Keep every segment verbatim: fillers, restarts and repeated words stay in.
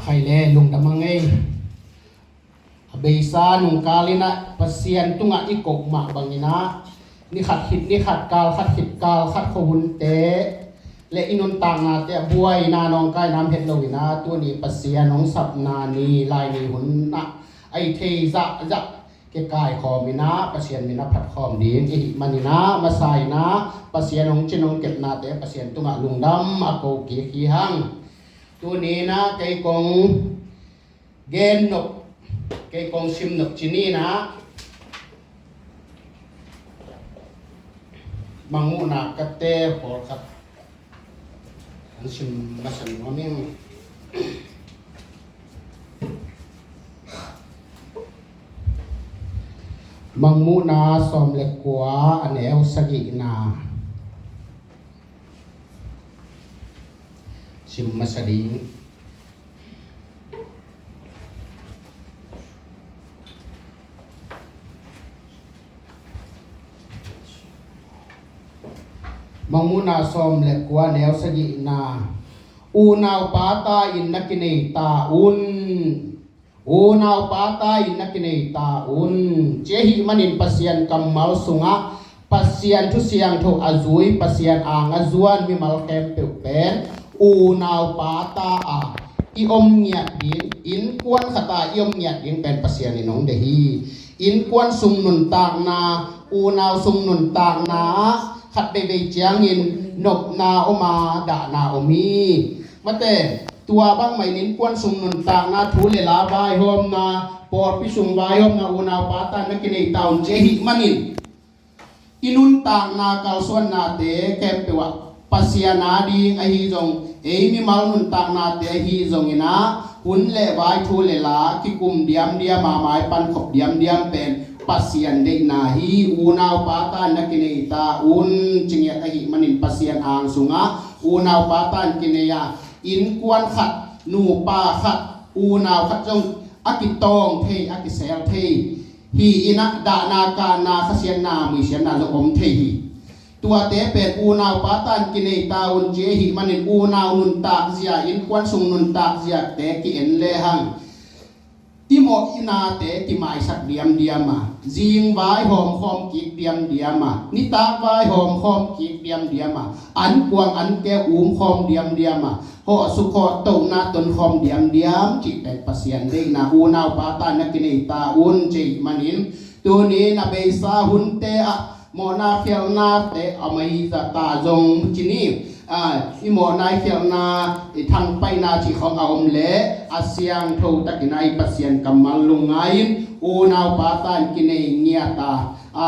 Khai le lungdam a ngei. A beisa nungkal in ah Pasian tungah i koh mah bangin ah, ni khat khit ni khat, kal khat khit kal khat khuahunte le i nuntaknate ah buaina nawngkaina om het loin ah, tuni Pasian hong sapna ni, Lai ni hun ah a i thei zahzah kikaikhawm in ah Pasian min a phatkhawm ding i hih manin ah, masa in ah Pasian hong cin hong kepnate Pasian tungah lungdam a ko kik hi hang. Tuni in ah kei kong gen nop, kei kong sim nop ci ni in ah, Mangmuhna khatte pawlkhat an sim masa nuam ing. Mangmuhna sawm le kua, a neu sagihna sim masa ding. Mangmuhna sawm le kua, neu sagihna. Unau pata in na kinei ta un. Unau pata in na kinei ta un, ci ahih manin Pasian kammal sungah Pasian thu siangtho a zui, Pasian ang a zuan mimal khempeuh pen unau pata a i om ngiat ding, innkuan khat a i om ngiat ding pen Pasian in hong deih hi. Innkuan sung nuntakna, unau sung nuntakna ah khat veivei ciangin nopna om a, dahna om hi. Mate, tua bangmah in innkuan sung nuntakna, thu le la vaihawmna, pawlpi sung vaihawmna, unau pata in na kinei ta un, ci ahih manin i nuntakna kalsuannate khempeuh ah Pasian a ding ahi zong, ei mimal nuntaknate ahi zongin ah, hun le vai, thu le la kikum diamdiam a, maipan khop diamdiam pen Pasian deihna hi. Unau pata in na kinei ta un, ci ngiat ahih manin Pasian ang sungah unau pata in kinei a, innkuan khat, nupa khat, unau khat zong a kitawng thei, a kisel thei hi in ah, dahna, kahna, khasiatna, muisiatna zong om thei hi. Tuate pen unau pata in kinei ta un, ci ahih manin unau nuntak zia, innkuan sung nuntak ziate ki-en lehang, i mawh i nate kimaisak diamdiam a, zing vaihawm khawm kik diamdiam a, nitak vaihawm khawm kik diamdiam a, an kuang an keu um khawm diamdiam a, hawh suk hawh tohna ton khawm diamdiam cih pen Pasian deihna, unau pata in na kinei ta un, ci ahih manin tuni in a beisa hunte ah mawhna khialhnate a mai zah ta zong ci ni. A, i mawhna i khialhna, i thangpaihna cih khawng a om leh, a siangtho takin a i Pasian kammal lungngai-in unau pata in kinei ngiat a, a,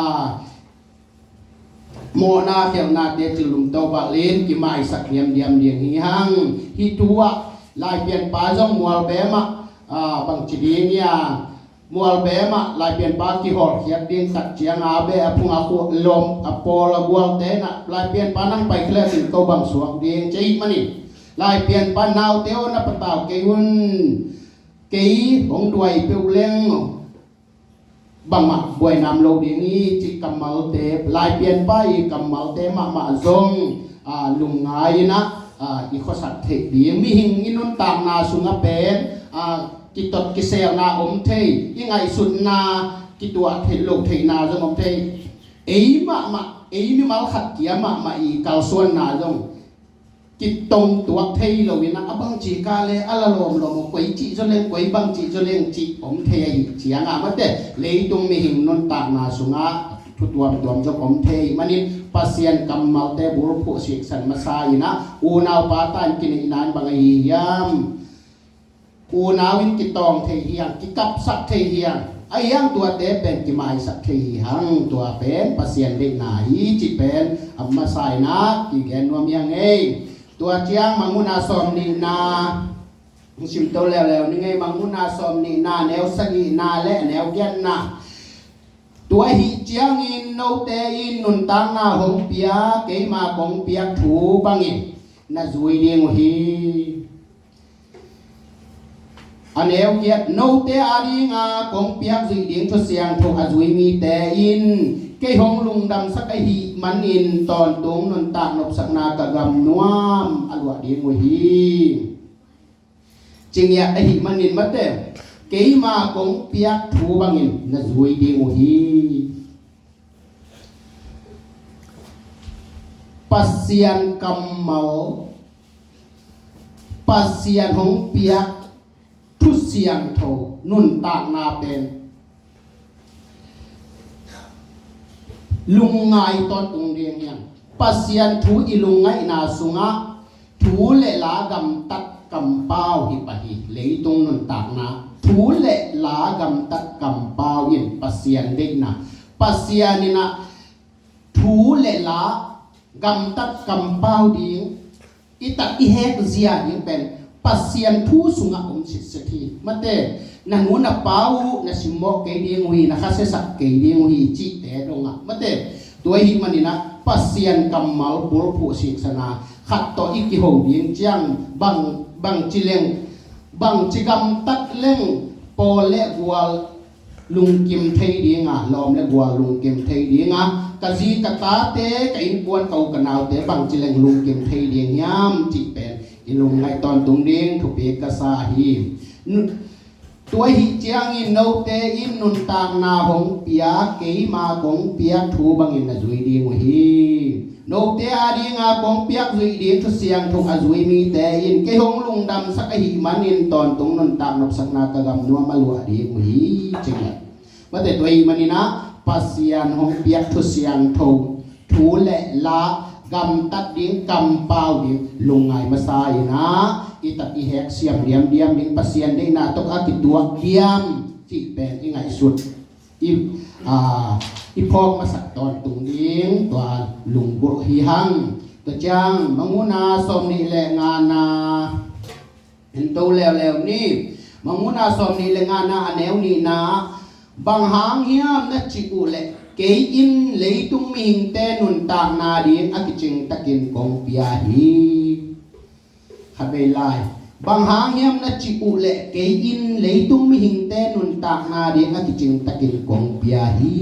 mawhna khialhnate cilum to bal in kimaisak diamdiam ding hi hang. Hih thu ah Laipianpa zong mualbem ah, a, bangci ding hia, mualbem ah Laipianpa kihawlkhiat ding tak ciang a beh a phung a khuah lom a pawl a gualte in ah, Laipianpa nang pai khia le cin ko bang suak ding, ci ahih manin Laipianpa, naute aw, na patau kei un, kei hong duai peuh leng bangmah buaina om lo ding hi, cih kammalte, Laipianpa i kammalte mahmah zong, a, lungngai in ah, a, i khuasak theih ding. Mihing i nuntakna sungah pen, a, kitot kiselna om thei, i ngaihsutna kituah theih loh theihna zong om thei. Ei mahmah, ei mimal khat kia mahmah i kalsuanna zong kitong tuak thei lo in ah, a bangci ka le a la lawmlawm aw, koi cih zaw leng, koi bangci zaw leng cih om thei ahih ciang a, mate, leitung mihing nuntakna sungah thu tuamtuam zong om thei ahih manin Pasian kammalte bulphuh siksan masa in ah, unau pata in kineihna in bang ahi hiam? Unau in kitawng thei hi hang, kikapsak thei hi hang. Ahi hang tuate pen kimaisak thei hi hang, tua pen Pasian deihna hi cih pen a masa in ah kigen nuam hi hang ei. Tua ciang Mangmuhna sawmnihna, hong simto leuleu ning ei, Mangmuhna sawmnihna, neu sagihna le neu giatna. Tua ahih ciangin note in nuntakna hong pia, keima kong piak thu bangin na zui ding uh hi. A neu giat, note a dinga kong piak zuih ding thu siangtho a zui mite in kei hong lungdamsak ahih manin tawntung nuntak nopsakna ka gam nuam a luah ding uh hi. Cingiat ahih manin mate, keima kong piak thu bangin na zui ding uh hi. Pasian kammal, Pasian hong piak thu siangtho nuntakna pen lungngai tawntung ding hiam? Pasian thu i lungngaihna sungah thu le la gamtat kampau hi pah hi. Leitung nuntakna thu le la gamtat kampau in Pasian deihna, Pasian in ah thu le la gamtat kampau ding, i tak i hek zia ding pen Pasian thu sungah om sitset hi. Mate, na nu na pa uh na simmawh kei ding uh hi, na khasiasak kei ding uh hi cihte dongah mate, tua ahih manin ah Pasian kammal bulphuh siksana khat tawh i kiho ding ciang bang, bang ci leng, bang ci gamtat leng pawl le gual lungkim thei dinga, lawm le gual lungkim thei dinga, ka zi ka tate, ka innkuan, ka u ka naute bangci leng lungkim thei ding hiam cih pen i lungngaih tawntung ding thupi ka sa hi. Nu-, tua ahih ciangin note in nuntakna hong pia keima kong piak thu bangin na zui ding uh hi. Note a dinga kong piak zuih ding thu siangtho a zui mite in kei hong lungdamsak ahih manin tawntung nuntak nopsakna ka gam nuam a luah ding uh hi, ci ngiat. Mate, tua ahih manin ah Pasian hong piak thu siangtho, thu le la gamtat ding, kampau ding lungngai masa in ah i tak i hek siam diamdiam ding, Pasian deihna tawh a kituak diam cih pen i ngaihsut i, a, i phawk masak tawntung ding tua lunggulh hi hang. Tua ciang Mangmuhna sawmnih le ngana en to leuleu ni. Mangmuhna sawmnih le ngana a neu nihna, bang hang hiam na cih uh leh kei in leitung mihingte nuntakna ding a kicing takin kong pia hi. Khatvei lai. Bang hang hiam na cih uh leh kei in leitung mihingte nuntakna ding a kicing takin kong pia hi.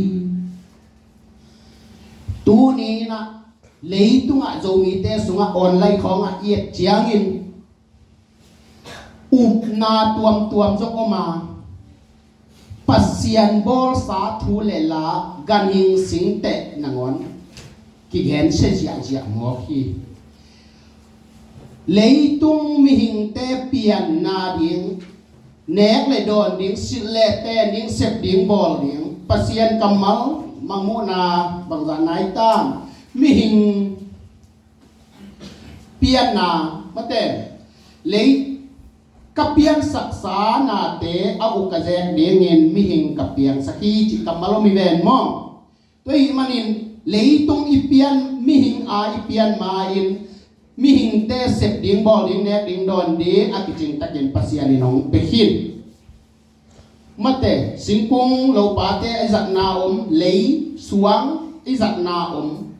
Tuni in ah leitungah Zomite sungah online khawngah i et ciangin upna tuamtuam zong om a, Pasian bawlsa thu le la ganhing singteh nangawn kigensia ziahziah mawk hi. Leitung mihingte pianna ding, nek le dawn ding, silh le ten ding, sep ding bawl ding, Pasian kammal, Mangmuhna bangzah nai tam, mihing pianna, mate, lei ka piansaksa nate a uk a zek dingin mihing ka piangsak hi cih kammal om hi ven maw? Tua ahih manin leitung i pian, mihing a i pian ma-in mihingte sep ding, bawl ding, nek ding, dawn ding a kicing takin Pasian in hong pia khin. Mate, singkung lopate i zatna om, lei suang i zatna om.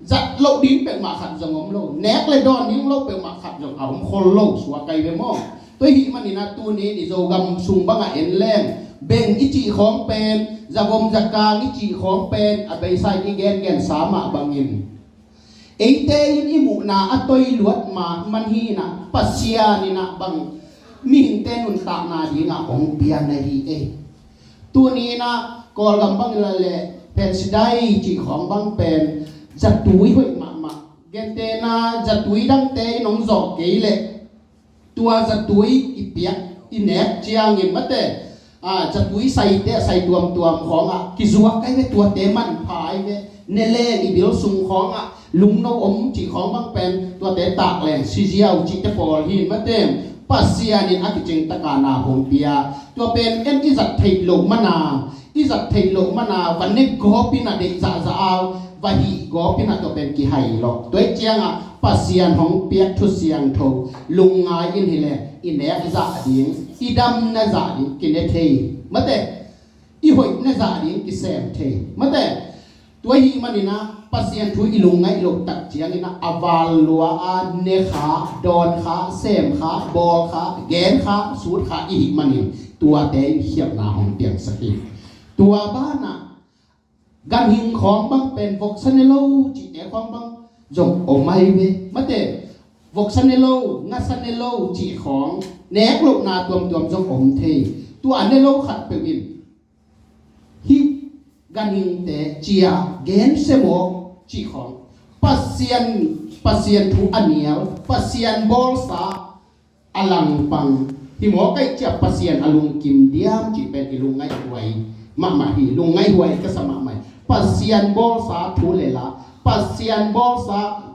Zat loh ding peuhmah khat zong om lo, nek le dawn ding lo peuhmah khat zong a om khol lo, suak ai ve maw? Tua ahih manin ah tuni in i Zogam sung bangah en leng, beng i cih khawng pen, zavom zakang i cih khawng pen a beisa in i gengensa mah bangin eite in i muhna a toi luat ma man hi in ah Pasian in ah bang mihingte nuntakna dingah hong pia na hi ei. Tuni in ah Kawlgam bang in la leh phensidai cih khawng bang pen zatui hoih mahmah. Gentehna zatui dangte in hong zawh kei leh tua zatui i piak i nek ciangin mate, a, zatui saite a sai tuamtuam khawngah kizuak ai ve, tuate manpha ai ve, ne leng i bil sung khawngah lungno om cih khawng bang pen tuate tak leng siziau cihte pawl hi in mate, Pasian in a kicing taka na hong pia. Tua pen en i zat theih loh mana, i zat theih loh mana va nek gawp in a deih zahzah au, va hih gawp in a tua pen kihai lo. Tua ih ciangah Pasian hong piak thu siangtho lungngai in hi leh i nek zah ding, i damna zah ding kine thei mate, i hoihna zah ding kisem thei mate. Tua ahih manin ah Pasian thu i lungngaih loh tak ciangin ah a val lua a ne kha, dawn kha, sem kha, bawl kha, gen kha, sut kha i hih manin tuate in khialhna hong piangsak hi. Tua banah ganhing khawng bang pen voksa ne lo cihte khawng bang zong om ai ve mate. voksa ne lo, ngasa ne lo cih khawng, nek lohna tuamtuam zong om thei. Tua ne lo khat peuh in hih ganhingte cia gensia mawk cih khawng, Pasian, Pasian thu a nial, Pasian bawlsa a langpang hi mawk ahih ciang Pasian a lungkim diam cih pen i lungngaihhuai mahmah hi. Lungngaihhuai ka sa mahmah hi. Pasian bawlsa thu le la, Pasian bawlsa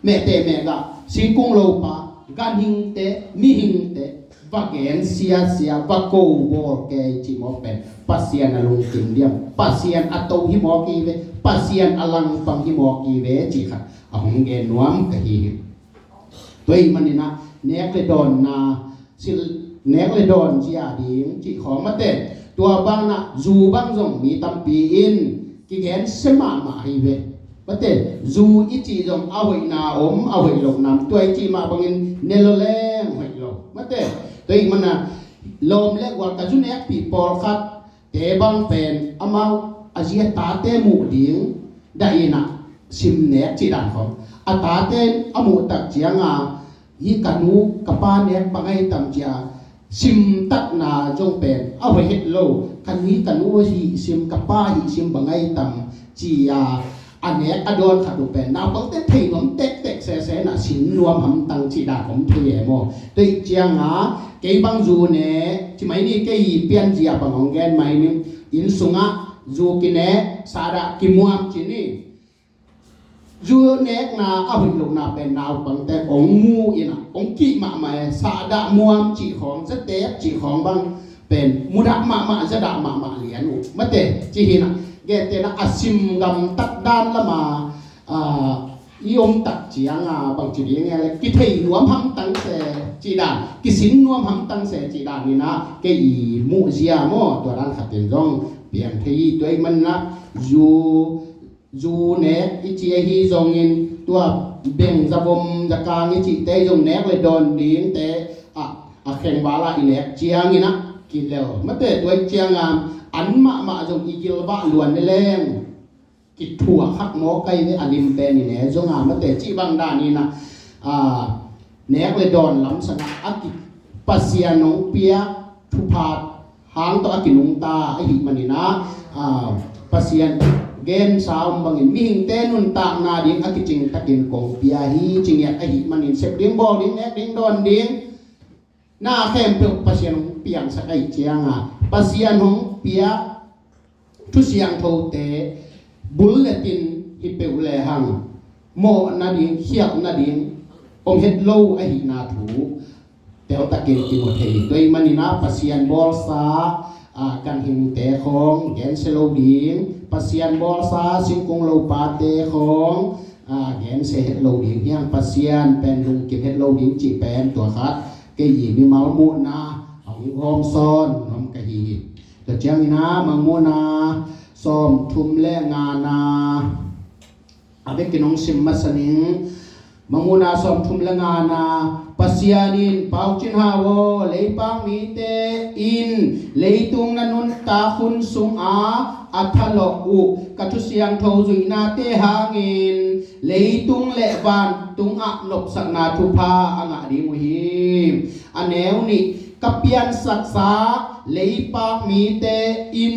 mehteh mehgah, singkung lopa, ganhingte, mihingte va gen siasia, va ko bawl kei cih mawk pen Pasian a lungkim diam, Pasian a to hi mawk hi ve, Pasian a langpang hi mawk hi ve cih khat a hong gen nuam ka hi hi. Tua ahih manin ah nek le dawnna, sil, nek le dawn zia ding cih khawng mate. Tua banah zu bang zong mi tampi in kigensia mahmah hi ve. Mate, zu i cih zong a hoihna om, a hoih lohna om. Tua i cih mah bangin ne lo leng hoih lo. Mate, tua ahih manin ah lawm le gual ka zu nekpih pawlkhat te bang pen amau a zi a tate muh ding dah in ah sim nek cih dan khawng. A tate a muh tak ciang a, hih ka nu ka pa nek bang ahi tam ci a sim takna zong pen a hoih het lo. Ka nu, ka nu hih sim, ka pa hih sim bang ahi tam ci a, a nek a dawn khat uh pen naupangte thei nuam tektek sese in ah sin nuam hamtang cih dan om thei e maw. Tua ahih ciang a kei bang zu ne ci mai ni, kei i pianzia bang hong gen mai ni. Inn sungah zu kine, sahdah kimuam ci ni. Zu nekna a hoih lohna pen naupangte hong mu in ah hong kih mahmah e. Sahdah muam cih khawng, zatep cih khawng bang pen mudah mahmah, zadah mahmah lian uh. Mate, ci hi in ah, gente in ah a sim gamtat dan lam a, ah, i om tak ciang a bangci ding e le, kithei nuam hamtang se cih dan, kisin nuam hamtang se cih dan in ah kei i muhzia maw, tua dan khat in zong piang thei hi. Tua ahih manin ah zu, zu nek i ci ahi zongin, tua beng, zavom, zakang i cihte zong nek le dawn dingte ah, a khengval ah i nek ciangin ah kilel. Mate, tua ahih ciang a an mahmah zong i gilvah luan ne leng kithuah khak mawk ahi ve, a lim pen i ne zong a. Mate, cih bang dan in ah, ah, nek le dawn lamsang ah a ki, Pasian hong piak thupha hang tawh a kinungta ahih manin ah, ah, Pasian gensa om bangin mihingte nuntakna ding a kicing takin kong pia hi ci ngiat ahih manin, sep ding, bawl ding, nek ding, dawn ding, na khempeuh Pasian hong piangsak ahih ciang a, Pasian hong piak thu siangthote bulletin hi peuh lehang mawh nading, khialh nading om het lo ahihna thu teltakin kimu thei. Tua ahih manin ah Pasian bawlsa, ah, ganhingte khawng gensia lo ding, Pasian bawlsa singkung lopate khawng, ah, gensia het lo ding hi hang, Pasian pen lungkim het lo ding cih pen tua khat kei i mimal muhna hong gawm sawn nuam ka hi hi. Tua ciangin ah Mangmuhna sawmthum le ngana a vekin hong sim masa ning. Mangmuhna sawmthum le ngana, Pasian in, Pau Cin Hau aw, leipak mite in leitung na nuntak hun sungah a thalawh uh ka thu siangtho zuihnate hangin leitung le vantungah nopsakna thupha a ngah ding uh hi. A neu nih, ka piansaksa leipak mite in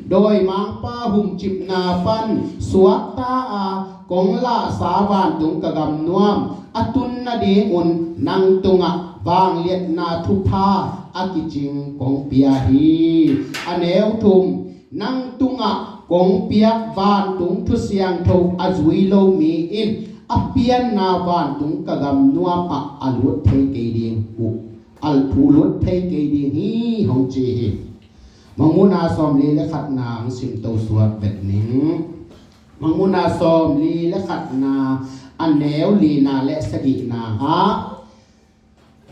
dawimangpa humcipna pan suakta a kong lahsa vantung ka gamnuam a tun nadingun nang tungah vangliatna thupha a kicing kong pia hi. A neu thum, nang tungah kong piak vantung thu siangtho a zui lo mi in a pianna vantung ka gamnuam ah a lut thei kei ding uh, a thu lut thei kei ding hi, hong ci hi. Mangmuhna sawmli le khatna hong simto suak vet ning. Mangmuhna sawmli le khatna, a neu lina le sagihna ah,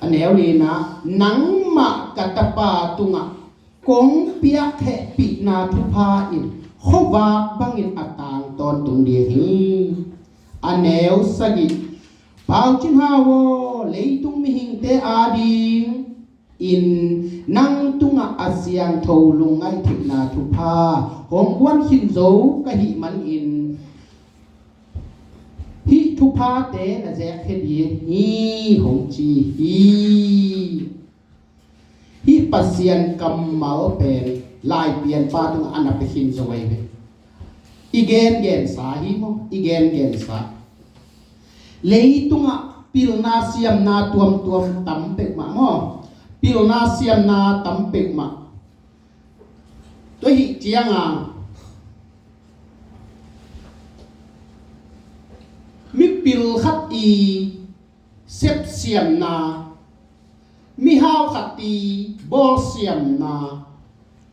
a neu lina, nangmah ka tapa tungah kong piak hehpihna thupha in khuavak bangin a tang tawntung ding hi. A neu sagih, Pau Cin Hau aw, leitung mihingte ading in nang tungah a siangtho lungngaih theihna thupha hong guan khin zo ka hih manin, hih thuphate na zekkhia ding hi hong ci hi. Hih Pasian kammal pen Laipianpa tungah a na pia khin zo ahi ve. I gengensa hi maw, i gengensa. Leitungah pilna siamna tuamtuam tam peuhmah maw, pilna siamna tam peuhmah. Tua hih cianga mipil khat i sepsiamna, mihau khat i bawlsiamna,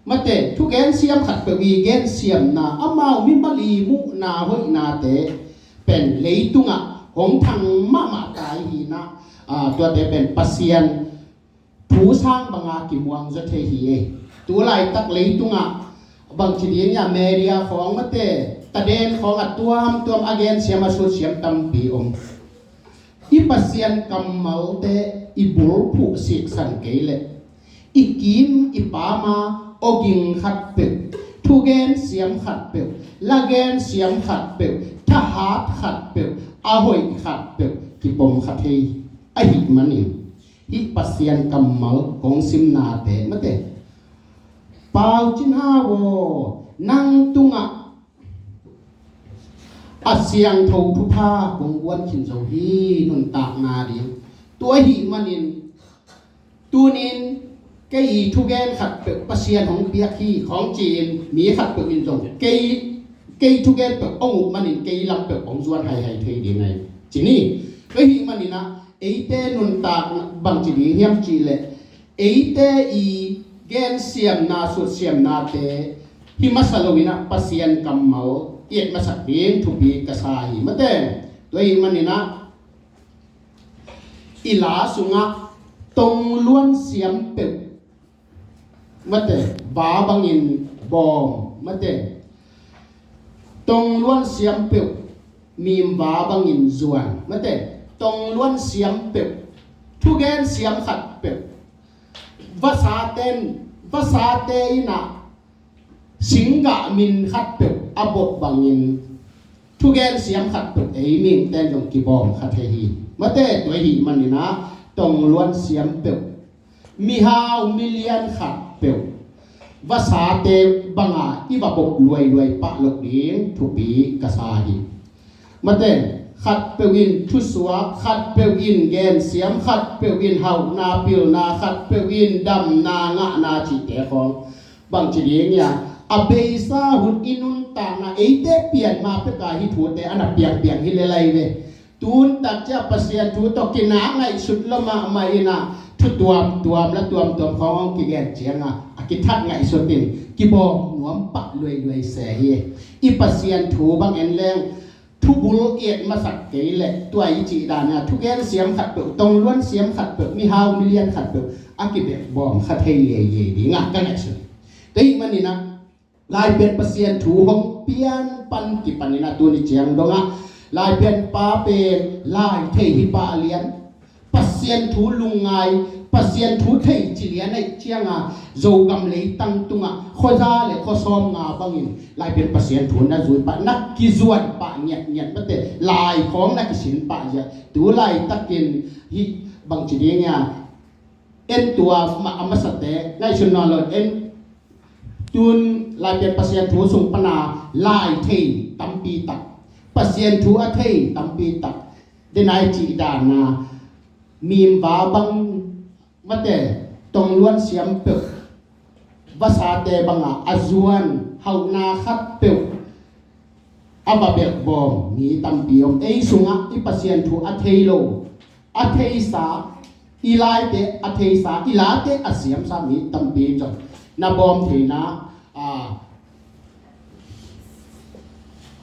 mate, thugen siam khat peuh i gensiamna, amau mimal i muhna hoihnate pen leitungah hong thang mahmah ta i hihna, a, tuate pen Pasian thu sang banga kimuang zaw thei hi ei. Tu laitak leitungah bangci ding a media khawng mate, taden khawng a tuamtuam a gensiam a sutsiam tampi om. I Pasian kammalte i bulphuh siksan kei leh i kim i pama awging khat peuh, thugen siam khat peuh, lagen siam khat peuh, thahat khat peuh, a hoih khat peuh kipom kha thei ahih manin, hih Pasian kammal kong simnate mate, Pau Cin Hau aw, nang tungah a siangtho thupha kong guan khin zo hi, nuntakna ding. Tua ahih manin tunin kei i thugen khat peuh Pasian hong piak hi khawng ci-in mi khat peuh in zong kei, kei thugen peuh hong uh manin kei lam peuh hong zuan haihai thei ding ahi ci ni. Tua ahih manin ah eite nuntakna bangci ding hiam cih leh eite i gensiamna sutsiamnate hi masa loin ah Pasian kammal i et masak ding thupi ka sa hi mate. Tua ahih manin ah i la sungah tong luan siam peuh mate, va bangin bawm mate, tong luan siam peuh, mim va bangin zuan mate, tong luan siam peuh, thugen siam khat peuh, vasate in, vasate in ah singgah min khat peuh a bawh bangin thugen siam khat peuh ei mihingte in zong kibawm kha thei hi mate. Tua ahih manin ah tong luan siam peuh, mihau milian khat peuh, vasate banga i va bawh luailuai pah loh ding thupi ka sa hi. Mate, khat peuh in thusuak, khat peuh in gensiam, khat peuh in hauhna pilna, khat peuh in damna ngahna cihte khawng bangci ding ia, a beisa hun i nuntakna eite pian ma peka hih thute a na piangpiang hi lelai ve. Tun tak cia Pasian thu tawh kinak ngaihsut lo mahmah in ah thu tuamtuam la tuamtuam khawng hong kigen cianga a kithat ngaihsut in kibawm nuam pah luailuai se hi. I Pasian thu bang en leng thubul i et masak kei leh tua i cih dan a thugen siam khat peuh, tong luan siam khat peuh, mihau milian khat peuh a kibek bawm kha thei leiei ding a ka ngaihsun. Tua ahih manin ah Laipian Pasian thu hong pian pan kipan in ah tuni ciang dong ah Laipianpa pen lai thei hi pah lian. Pasian thu lungngai, Pasian thu thei ci lian ahih cianga Zogam leitang tungah khuaza le khuasawm nga bangin Laipian Pasian thu na zui pah, na kizuan pah ngiatngiat mate, lai khawng na kisin pah zia. Tu laitakin hih bangci ding ia en tua ma-, a masate ngaihsun nawn lo en. Tun Laipian Pasian thu sung pana lai thei tampi tak, Pasian thu a thei tampi tak, denai cih dana mim va bang mate, tong luan siam peuh, vasate banga a zuan hauhna khat peuh a va belh bawm mi tampi om. Ei sungah i Pasian thu a thei lo, a theisa, i laite a theisa, i late a siamsa mi tampi zong na bawm theina, a,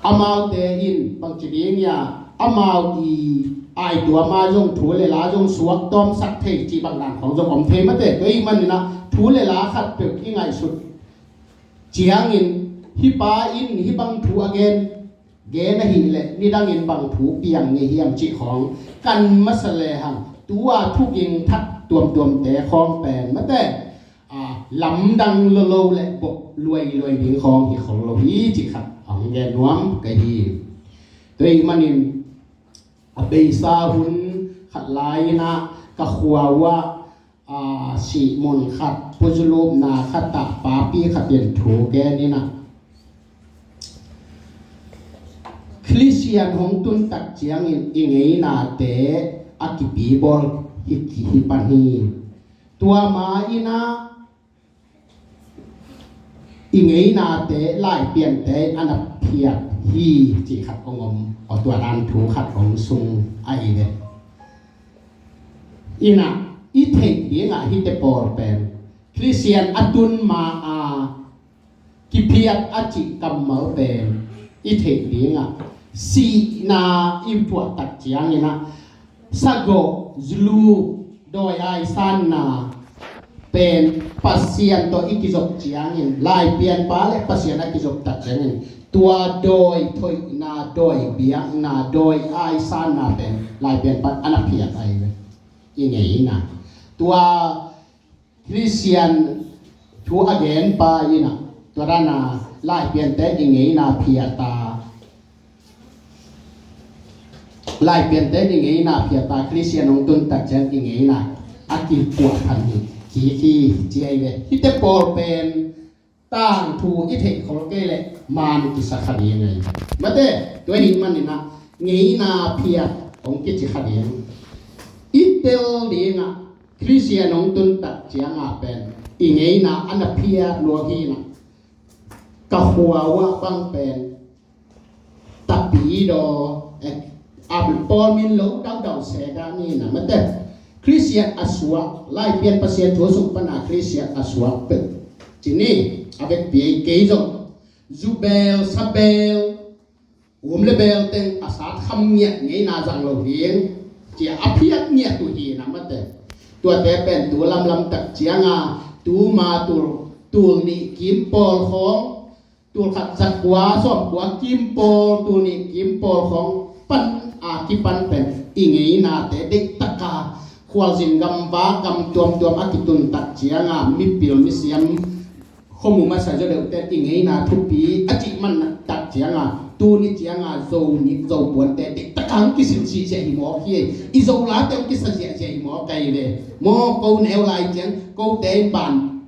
amaute in bangci ding ia, amau i aituama zong thu le la zong suak tawmsak thei cih bang dan khawng zong om thei mate. Tua ahih manin ah thu le la khat peuh i ngaihsut ciangin hih pa in hih bang thu a gen, gen ahih leh nidangin bang thu piang ngei hiam cih khawng kan masa lehang tua thuging thak tuamtuamte khawng pen mate, a, lamdang lolo le bawh luailuai ding khawng hi khol lo hi cih khat a hong gen nuam ka hi. Tua ahih manin A beisa hun khat lai-in ah ka khua uh ah, a, sihmun khat, puzulupna khat ah papi khat in thu gen in ah, Khristian hong tun tak ciangin i ngeinate a kipibawl hi, hi pan hi. Tua ma-in ah i ngeinate Laipiante a na phiat hi, cih khat hong om. Aw, tua dan thu khat hong sung a hi ve. In ah i theih dingah hihte pawl pen Khristian a tun ma-a kiphiat a cih kammal pen i theih dingah sihna i thuah tak ciangin ah sagawh, zulu, dawi aisanna pen Pasian tawh i kizop ciangin, Laipianpa le Pasian a kizop tak ciangin, tua dawi thoihna, dawi biakna, dawi aisanna pen Laipianpa a na phiat ahi ve. I ngeina. Tua Khristian thu a genpa in ah, tua dan a Laipiante i ngeina phiat a, Laipiante i ngeina phiat a, Khristian hong tun tak ciang i ngeina a kipuah phan hi, hi, hi, ci ahi ve. Hihte pawl pen tangthu i theih khol kei leh man kisa kha ding ahi. Mate, tua ahih manin ah ngeina phiat hong kici kha ding. I tel dingah Khristian hong tun tak ciangah pen i ngeina a na phiat lua hi in ah, ka khua uh ah bang pen tapidaw, eh, a pawl min lo daudau se dan in ah, mate, Khristian a suak, Laipian Pasian thu sung pana Khristian a suak peuh ci ni. A vekpi ei kei zong zubel, sabel, um le bel teng a sat kham ngiat, ngeina zang lo ding ci-a a phiat ngiat uh hi in ah, mate. Tuate pen tu lamlam tak cianga tu ma tul, tul nih kim pawl khawng, tul khat za kua sawm kua kim pawl, tul nih kim pawl khawng pan a kipan pen i ngeinate deihtaka khualzin gam, vak gam tuamtuam a kitun tak cianga mipil misiam, khomu masa zaw deuhte i ngeina thupi a cih man tak cianga tuni cianga Zo nih Zo puante deihtaka hong kisilh ziahziah hi mawk hi. I Zo late hong kisa ziahziah hi mawk ahi ve. Maw, ko neu lai ciang kote in ban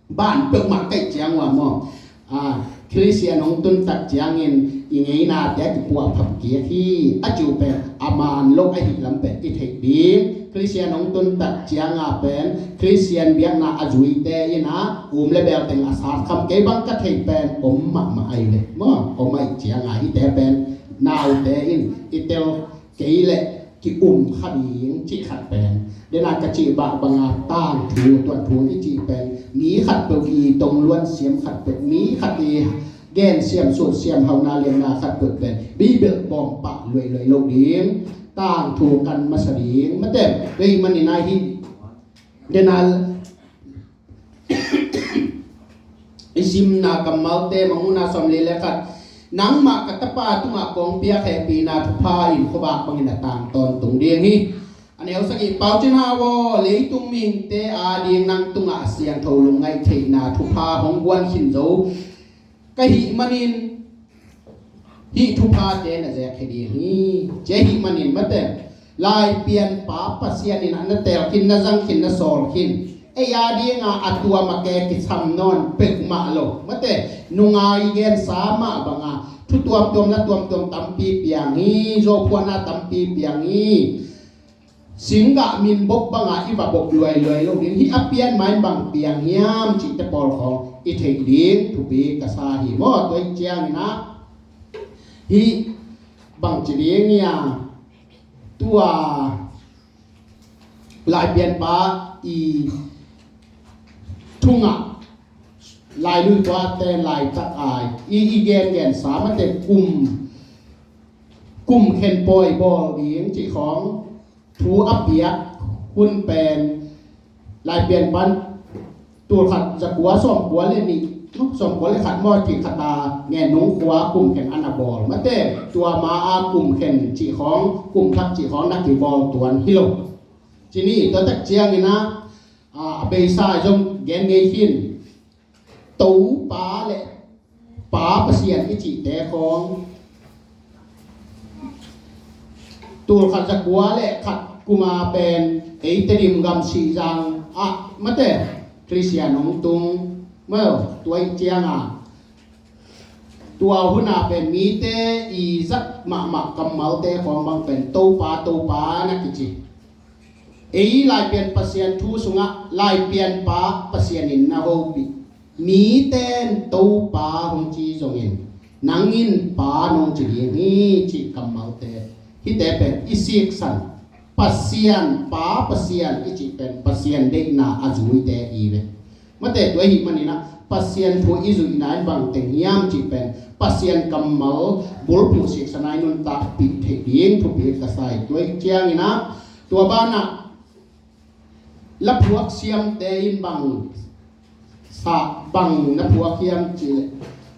ban peuhmah kaih ciang uh ah maw, a, Khristian hong tun tak ciangin i ngeinate a kipuah phap kik hi, a ci uh pen a man lo ahih lam pen i theih ding. Khristian hong tun tak cianga pen Khristian biakna a zuite in ah um le bel teng a sat kham kei bang ka thei pen om mahmah ahi ve maw. Om ahih cianga hihte pen naute in i tel kei leh ki-um kha ding cih khat pen. Dena ka cih bah banga tangthu, tuanthu i cih pen mi khatpeuh i tongluan siam khatpeuh, mi khat i gen siam, sut siam, hauna lianna khatpeuh pen Baibal bawm pah luailuai lo ding. Tangthu kan masa ding. Mate, kei manin ahi. Dena i simna kammalte, Mangmuhna sawmli le khat. Nangmah ka tapa tungah kong piak hehpihna thupha in khuavak bangin a tang tawntung ding hi. A neu sagih, Pau Cin Hau aw, leitung mihingte ading nang tungah a siangtho lungngaih theihna thupha hong guan khin zo ka hih manin hih thuphate na zek hi ding hi. Ci ahih manin mate, Laipianpa Pasian in ah na tel khin, na zang khin, na sawl khin, ei adinga a tuam a ke kisam nawn peuhmah lo. Mate, nungai gensa mah banga thu tuamtuam la tuamtuam tampi piang hi, zawphuana tampi piang hi. Singgah min bok banga i va bok luailuai lo ding hi. A pian ma in bang piang hiam cihte pawl khawng i theih ding thupi ka sa hi maw. Tua hi ciangin ah hih bang ci ding hiam, tua Laipianpa i thungah Lailui tuate laitak ai i, i gengensa mate kum, kum khen pawi bawl ding cih khawng thu a piak hun pen Laipianpan tul khat za kua sawm kua le nih, sawm kua le khat maw cih khat a Ngenung khua kum khen a na bawl. Mate, tua ma a kum khen cih khawng, kum thak cih khawng na kibawl tuan hi lo. Ci ni, tua tak ciangin ah, a, a beisa zong gen ngei khin. Topa le Pa Pasian i cihte khawng Tul khat za kua le khat kuma pen ei Tedim gam Sihzang ah mate Khristian hong tung maw, tua ih cianga tua huna pen mite i zat mahmah kammalte khawng bang pen Topa, Topa na kici. Ei Laipian Pasian thu sungah Laipian Pa Pasian in na hopih. Mite in Topa hong ci zongin nang in Pa nong ci ding hi cih kammalte. Hihte pen i siksan Pasian, Pa Pasian i cih pen Pasian deihna a zuite i ve. Mate tua ahih maninah Pasian thu i zuihna in bang teng hiam cih pen Pasian kammal bulphuh siksan a i nuntakpih theih ding thupi ka sa hi. Tua ih cianginah tua banah laphuak siamte in bang sa, bang na phuak hiam cihleh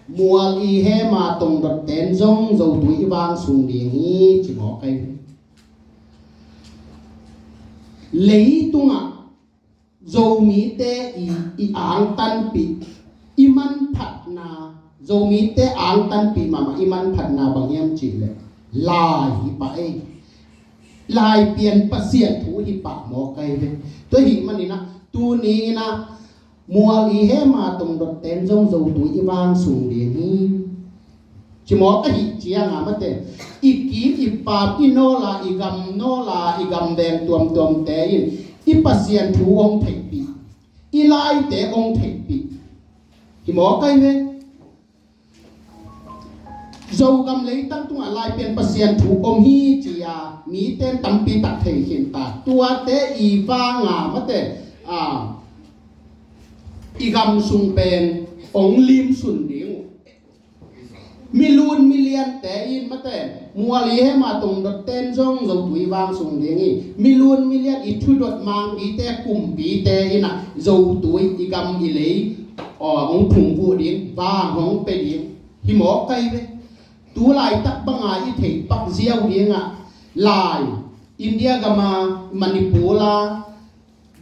mual i hema tongdotten zong zotui i vang sung ding hi ci mawk ahi. Leitungah Zomite i, i angtanpih, i manphatna, Zomite angtanpih mahmah i manphatna bang hiam cihleh lai hi pah ei. Laipian Pasian thu hi pah mawk ahi ve. Tua ahih maninah tuni inah mual i hema tongdotten zong zotui i vang sung ding hi. Ci mawk ahih cianga mate i kim i pam i nawla i gam nawla i gam veng tuamtuamte in i Pasian thu hong theihpih, i laite hong theihpih. Hi mawk ahi ve. Zogam leitang tungah Laipian Pasian thu om hi ci-a mite tampi tak thei khin ta. Tuate i vanga mate a i gam sung pen hong limsun ding uh. Milun miliante in mate mual i hema tongdotten zong zotui vang sung ding hi. Milun milian i thudot mangpite kumpite inah zotui i gam i lei aw hong phungvuh ding, vang hong pia ding. Hi mawk ahi ve. Tu laitak banga i theihpak ziau dingah lai India gama Manipur a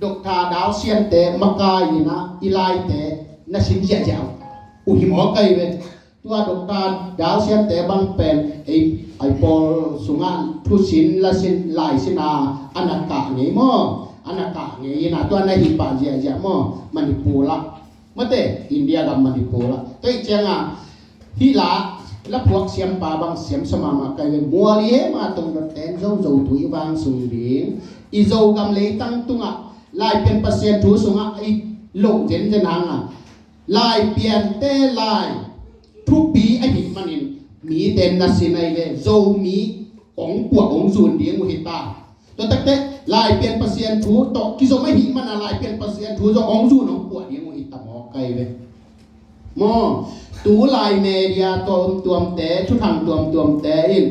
Doctor Dau Siante makai inah i laite na sin ziahziah uh hi mawk ahi ve. Tua Doctor Dau Siante bang pen ei Aipawl sungah thusin lasin laisin a a na kah ngei maw, a na kah ngei inah tua na hih pah ziahziah maw Manipur ah. Mate India gam Manipur ah. Tua ih cianga hih la laphuak siampa bang siamsa mahmah kai ve. Mual i hema tongdotten zong zotui vang sung ding. I Zogam leitang tungah Laipian Pasian thu sungah i loh zenzen hanga Laipiante lai thupi ahih manin mite na sin ahi ve. Zomi ong puah ong zun ding uh hi ta. Tua takte Laipian Pasian thu tawh kizom ahih mana Laipian Pasian thu zong ong zun ong puah ding uh hi ta mawk kai ve. Maw, tu lai media tuamtuamte, thuthang tuamtuamte in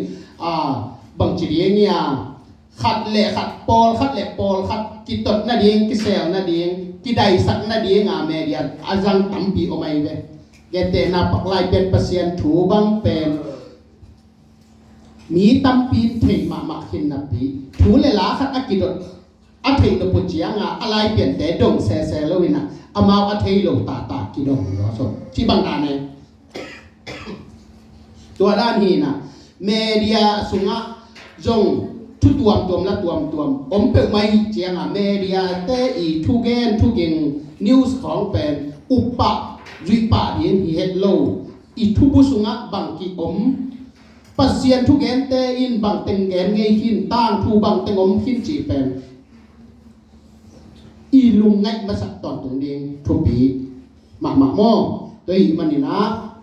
a bangci ding ia khat le khat, pawlkhat le pawlkhat kitot nading, kisel nading, kidaisak nadinga media a zang tampi om ahi ve. Gentehna pak Laipian Pasian thu bang pen mi tampi in thei mahmah khin napi thu le la khat a kidot a theih nop uh cianga a Laipiante dong sese lo inah amau a thei lo tata kidong lo so ci bang dan e. Tua dan hinah media sungah zong thu tuamtuam la tuamtuam om peuhmah ih cianga mediate i thugen thuging news khawng pen uppah zuihpah ding hi het lo. I thubu sungah bang ki om, Pasian thugente in bang teng gen ngei khin, tangthu bang teng om khin cih pen i lungngaih masak tawntung ding thupi mahmah maw? Tua ih maninah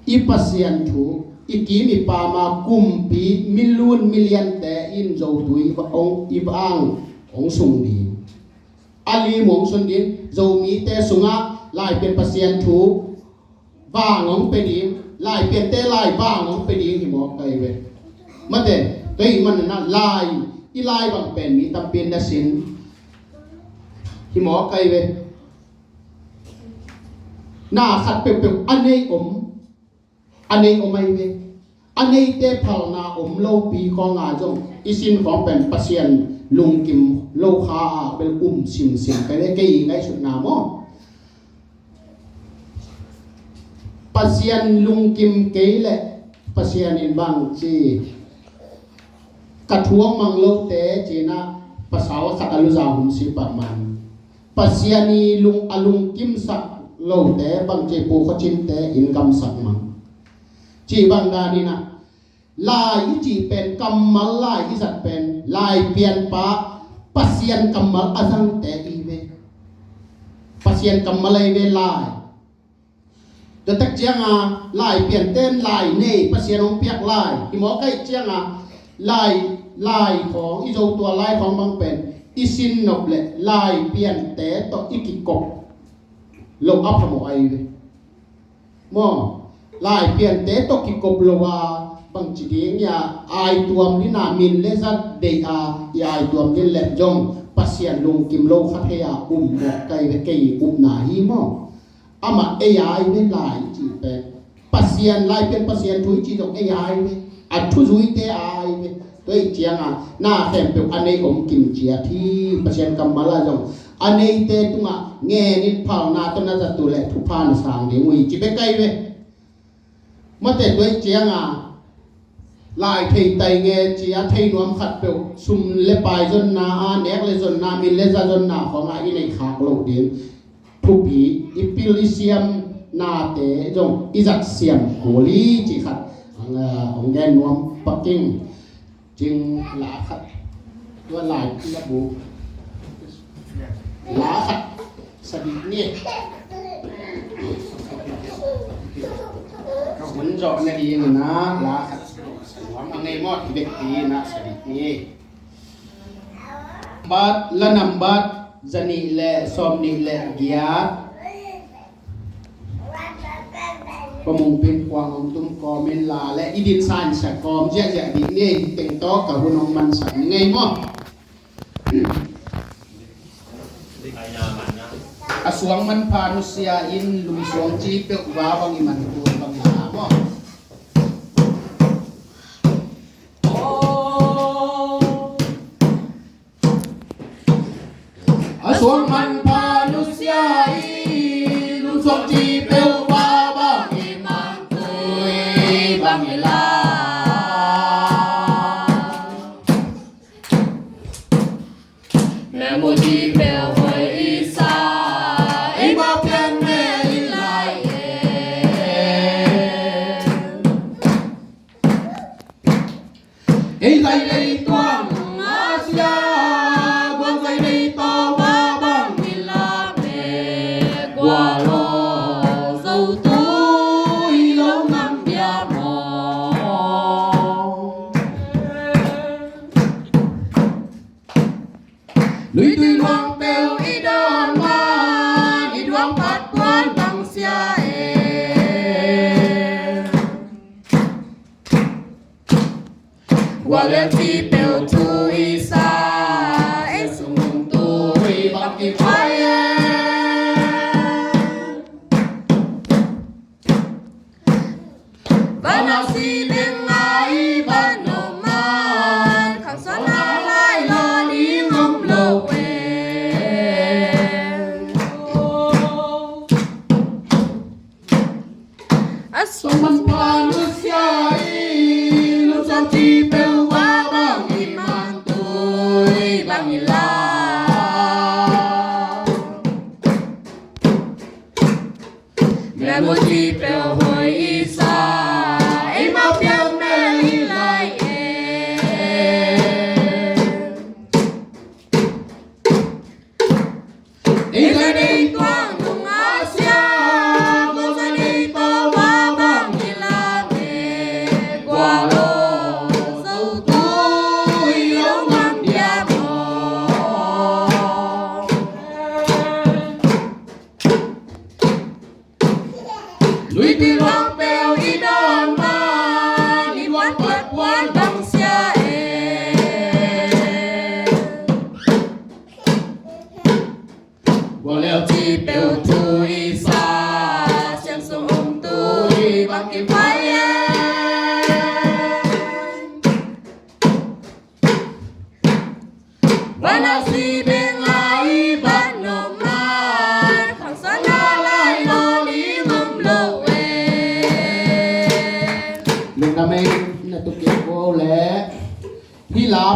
i Pasian thu i kim i pama kumpi milun miliante in zotui va ong i vang ong sung ding. A lim ong sun ding, Zomite sungah Laipian Pasian thu vang ong pe ding, Laipiante lai vang ong pe ding hi mawk kai ve. Mate tua ih manina lai i lai bang pen mi tampi na sin hi mawk kai ve. Na khat peuhpeuh a nei om a nei om ahi ve. A neite phalna om lopi khawnga zong i sin khawng pen Pasian lungkim lo kha ah bel um simsim kai ve kei i ngaihsutna maw? Pasian lungkim kei leh Pasian in bang ci, ka thu hong mang lote ci-in ah pasal khat a luzau hum si pah man. Pasian i lung a lungkimsak lote bang ci, Pu Khua Cin te in kamsak mang. Ci bang dan in ah, lai i cih pen, kammal lai i zat pen, lai pianpa Pasian kammal a zangte i ve. Pasian kammal a i ve lai. Tua tak ciang a, lai piante in lai nei, Pasian hong piak lai. I mawk ahih ciang a, lai, lai khawng, i Zo tua lai khawng bang pen, i sin nop leh lai piante tawh i kikop loh a phamawh ahi ve. Maw, lai piante tawh kikop lo a, bangci ding a, aituam ding a, min le za deih a, i aituam ding leh zong Pasian lungkim lo kha thei a um mawk ka hi ve, kei upna hi maw. Amah ei a i ve lai i cih pen. Pasian, lai pian Pasian thu i cih zong ei a i ve. A thuzuite a i ve. Tua ahih ciang a, na khempeuh a nei om kim ciat hi. Pasian kammal ah zong a neite tungah ngen in phalna tawh na zat uh leh thupha na sang ding uh hi ci bek a i ve. Mate tua ahih ciang a, lai thei tai nge ci a, thei nuam khatpeuh, sum le pai zonna a, nek le zonna, min le za zonna khawng a i neih khak loh ding thupi, i pil i siamnate zong i zat siam kul hi cih khat, ah, hong gen nuam pak ing. Cing la khat, tua lai la bu. La khat sa dih ni. Ka hun zawh na ding na la khat. Nuam a ngei maw, i bek pi na sa dih ni. Bat, la nambat za nih le sawm nih le giat. Pamung pin kuang hong tum kawm in la le i din sa in sa kawm ziahziah dih ni. Teng tawh ka hun hong mansak ni ngei maw? A suang manpha nusia in lungsuang ci peuh va bang i man tu bang i la maw? A suang manpha nusia i lungsuang ci peuh va bang i man tu bang i la. Memu ci peuh hoih i sa, ei ma pian me i lai e. Ei lai lei tuang a sia, guang lai lei tawh va bang i la me, gua lo zo tu i lo ngam bia maw. Lui tui luang peuh i dawn man, i duang phat puan bang sia e. Gua lel ci peuh thu i sa, ei sung hong tu i bang kipai e. Van a si ding a i van nop man, khang suan a lai lo ding om lo e. A sung man pha nusia i lungsuang ci peuh va bang i man tu i bang i la. Memu ci peuh hoih i sa, ei ma pian me i lai e. Ei lai dei tuang nung a sia, gua lai dei tawh va bang i la me, gua lo zo tu i lo ngam bia maw. Lui tui luang peuh i dawn man, i luang puan puan bang sia e. Gua lel ci peuh thu i sa, siang sung om tu i bang kipai e. Van a si beng a i van nop man, khang suan a lai lo ding om lo e. Lungdam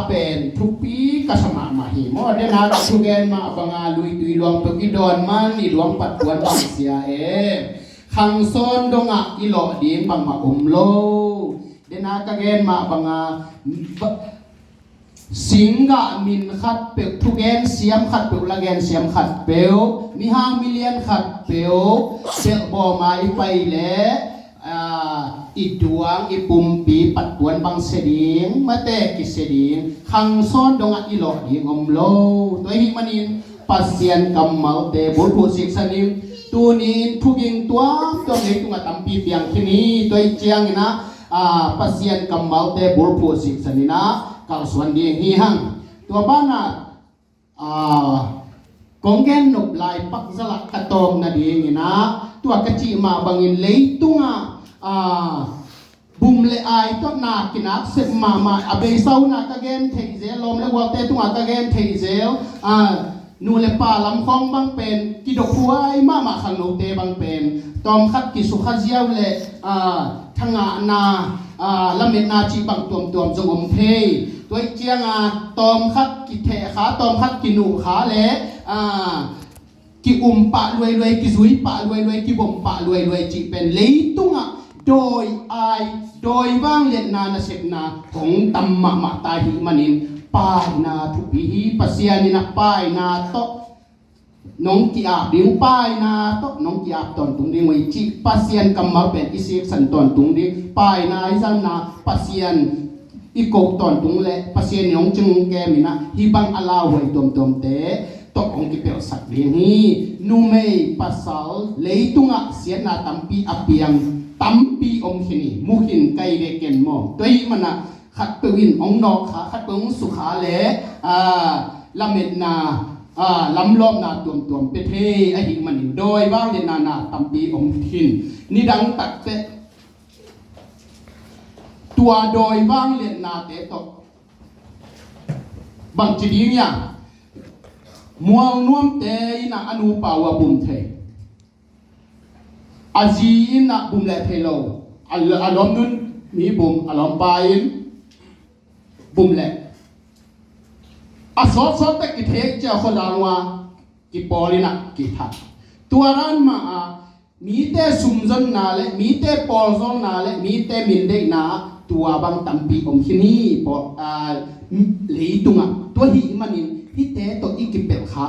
pen thupi ka sa mahmah hi maw. Dena ka thugen mah banga luitui luang peuh i dawn man i luang pat puan bang sia e. Khangsawn dongah i lawh ding bangmah om lo. Dena ka gen mah banga ba- singgah min khat peuh, thugen siam khat peuh, lagen siam khat peuh, mihang milian khat peuh, belhbawma i pai le, aa, i duang, i pumpi, patpuan bang sia ding, mate kisia ding, khangsawn dongah i lawh ding om lo. Tua ahih manin Pasian kammalte bulphuh siksan in, tuni in thuging tuamtuam leitungah tampi piang khin hi. Tua ahih ciangin ah, aa, Pasian kammalte bulphuh siksan in ah kalsuan ding hi hang. Tua banah, aa, kong gen nop lai pak zalah ka tawpna dingin ah, tua ka cih mah bangin leitungah, aa, bum le ai tawh na kinak sep mahmah, a beisa uh na ka gen theih zel, lawm le gualte tungah ka gen theih zel, aa, nu le pa lam khawng bang pen kidokhuai mahmah, khangnote bang pen tawmkhat kisukha ziau le, aa, thangahna, aa, lametna cih bang tuamtuam zong om thei. Tua ahih cianga tawmkhat kithehkha, tawmkhat kinukha le, aa, ki-um pah luailuai, kizui pah luailuai, kibom pah luailuai cih pen leitungah dawi ai, dawi vangliatna nasepna hong tam mahmah ta ahih manin, paina thupi hi. Pasian in ah paina tawh nong ki-ap ding, paina tawh nong ki-ap tawntung ding uh hi cih Pasian kammal pen i siksan tawntung ding, paina i zanna Pasian i ko tawntung le Pasian in hong cing hong kem in ah, hih bang a lauhuai tuamtuamte tawh hong kipelhsak ding hi. Numei pasal leitungah siatna tampi a piang tampi om khin hi, mu khin ka hi ve ken maw. Tua ahih manin ah khatpeuh in hong nawkkha, khatpeuh hong sukha le, aa, lametna, aa, lamlawpna tuamtuam pia thei ahih manin dawi vangliatna na tampi om khin. Nidang takteh tua dawi vangliatnate tawh bangci ding hiam? Mualnuamte in ah a nupa uh a bum thei. A zi in ah bum leh thei lo. A, a lawmnu in mi bum, a lawmpa in bum leh. A sawtsawt teh kithei ciang khuazang uh a kipawl in ah kithat. Tua dan mah a mite sumzonna le mite pawlzawlna le mite mindeihna ah tua bang tampi om khin hi, pawl, aa, leitungah. Tua ahih manin hihte tawh i kipelhkha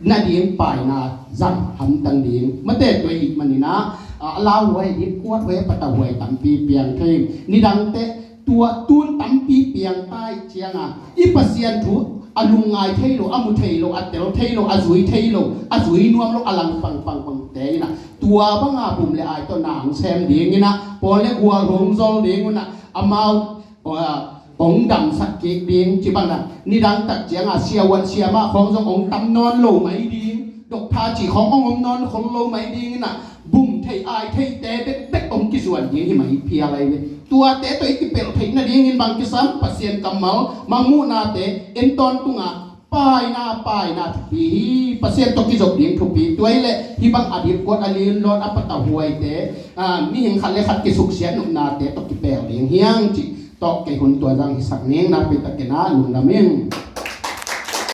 nading paina zang hamtang ding. Mate tua ahih manin ah, a lauhuai, dipkuathuai, a patauhuai tampi piang thei. Nidangte tua tun tampi piang ta ahih cianga i Pasian thu a lungngai thei lo, a mu thei lo, a tel thei lo, a zui thei lo, a zui nuam lo, a lang pangpang pangte in ah tua banga bum le ai tawh na hong sem ding in ah, pawl le gual hong zol ding un ah, amau, aa, hong damsak kik ding, ci bang a, nidang tak cianga siavuan siamah khawng zong hong tam nawn lo mai ding, doktha cih khawng hong om nawn khol lo mai ding in ah, bum thei ai theite bekbek hong kizuan ding hi mai phial lai ve. Tuate tawh i kipelh theih nadingin bang kisam, Pasian kammal, mangmuhnate en tawntungah, paina, paina thupi hi. Pasian tawh kizop ding thupi. Tua hi leh hih bang a dipkuat, a linlawn, a patauhuaite, aa, mihing khat le khat kisuksiat nopnate tawh kipelh ding hi hang cih tawh kei hun tua zang hisak ning. Nakpi takin ah lungdam ing.